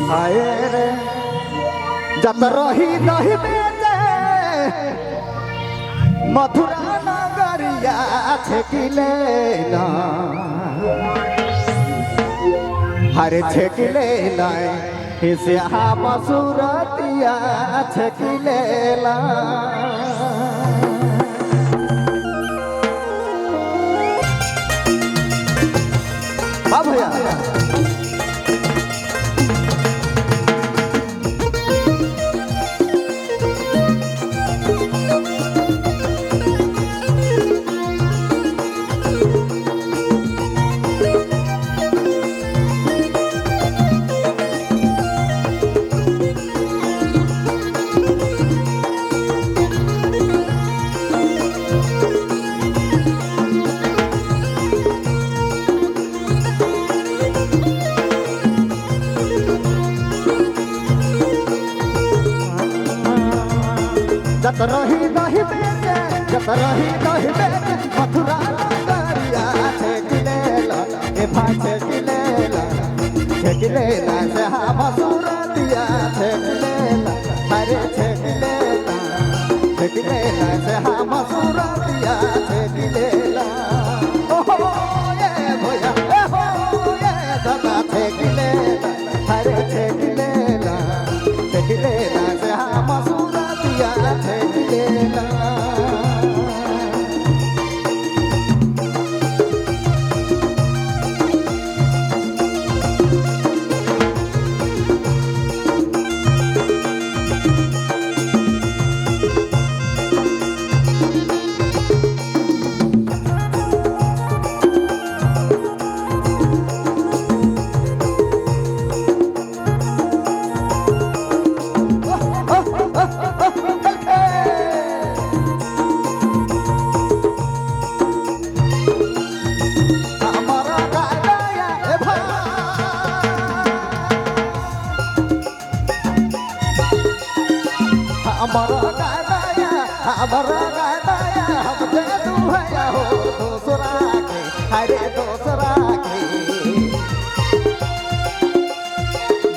हाय रे जत रही दही बेचे मथुरा नगरिया छेकिले ना हरे छेकिले ना श्याम सुरतिया छेकिले ला। भैया जत रही दही बेचे जत रही दही बेचे मथुरा नगरिया छेकिले ला ए भाई छेकिले ला छेकिले ला श्याम सुरतिया छेकिले ला हरे छेकिले ला छेकिले ला श्याम सुरतिया छेकिले ला। ओ हो ये भैया ए हो ये दादा छेकिले ला हरे छेकिले ला छेकिले ला श्याम सुरतिया छेकिले ला।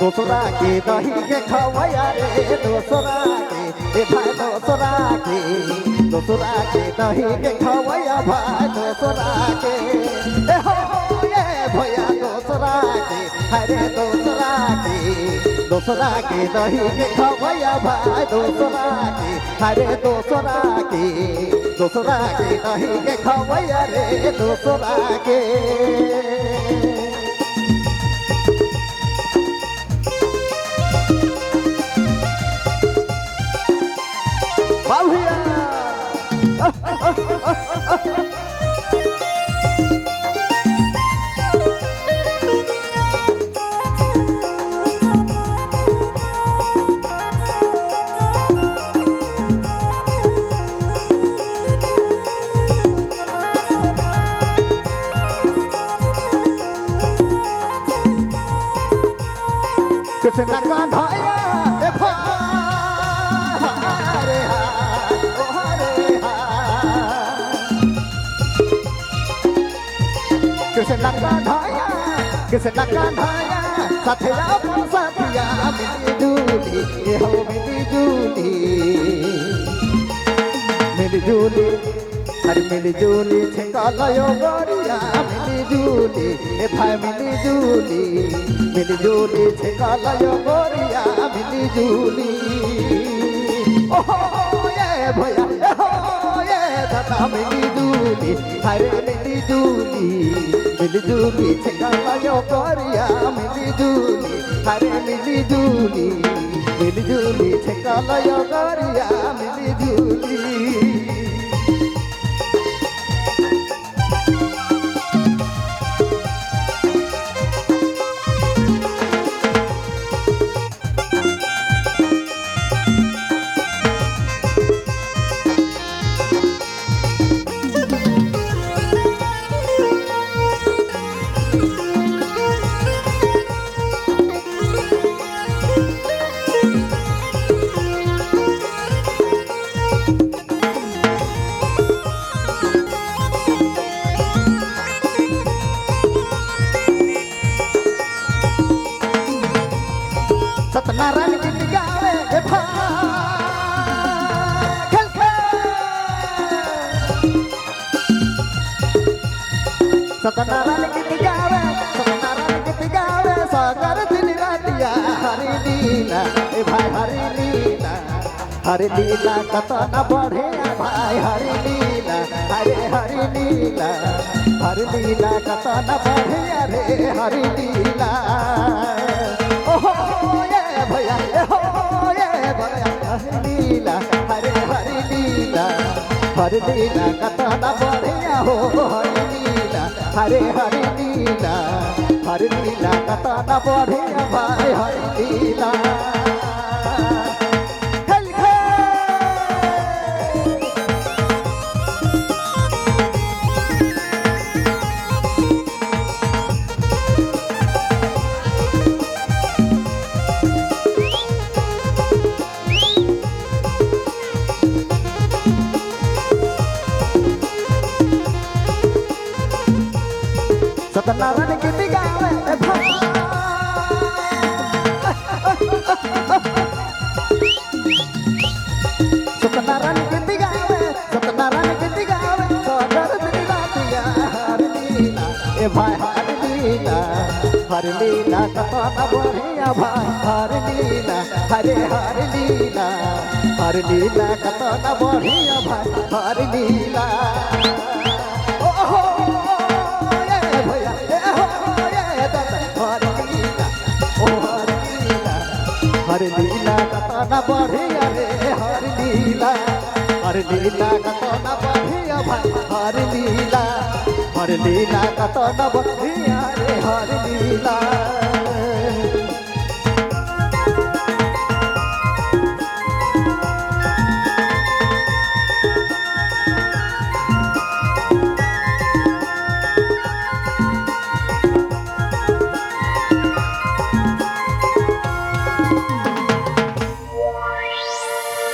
दोसरा के दही के खवैया रे दोसरा के ए भाई दोसरा के दोसरा के दही के खवैया भाई दोसरा के ए हो ये भैया दोसरा के हरे दोसरा के दोसरा के दही के खवैया भाई दोसरा के हरे दोसरा के दोसरा के दही के खवैया रे दोसरा के। कृष्ण कान्हाया ए हरे ओ हरे कृष्ण कान्हाया कृष्ण कान्हाया साथिया साथिया मिली जुली ए हो मिली जुली मिली जुली हर मिली जुली छिंगालयो गोरिया मिली जुली ए भाई मिली जुली मिली जुली छिंगालयो गोरिया मिली जुली। ओ हो ये भैया ए हो ये दादा मिली जुली हरे मिली जुली मिली जुली छिंगालयो गोरिया मिली जुली हरे मिली जुली मिली जुली छिंगालयो गोरिया मिली जुली। सत्यनारायण गीत गावे ए भाई खेल खेल। सत्यनारायण गीत गावे, सत्यनारायण गीत गावे, सागर दिन रातिया हरि लीला ए भाई हरि लीला, हरि लीला कतना बढ़िया भाई हरि लीला, हरे हरि लीला, हरि लीला कतना बढ़िया रे हरि लीला। ओहो ये भैया, ए हो ये भैया, हरि लीला, हरे हरि लीला, हरि लीला कतना बढ़िया हो हरि लीला, हरे हरि लीला, हरि लीला कतना बढ़िया भाई हरि लीला। खेल खेल। सत्यनारायण गीत गावे ए भाई। सत्यनारायण गीत गावे, सत्यनारायण गीत गावे, सागर दिन रातिया हरि लीला ए भाई हरि लीला, हरि लीला कतना बढ़िया भाई हरि लीला, हरे हरि लीला, हरि लीला कतना बढ़िया भाई हरि लीला। ओहो ये भैया, ए हो ये दादा, हरि लीला, ओ हरि लीला, हरि लीला कतना बढ़िया रे हरि लीला, हरि लीला कतना बढ़िया भाई हरि लीला, हरि लीला कतना बढ़िया रे हरि लीला।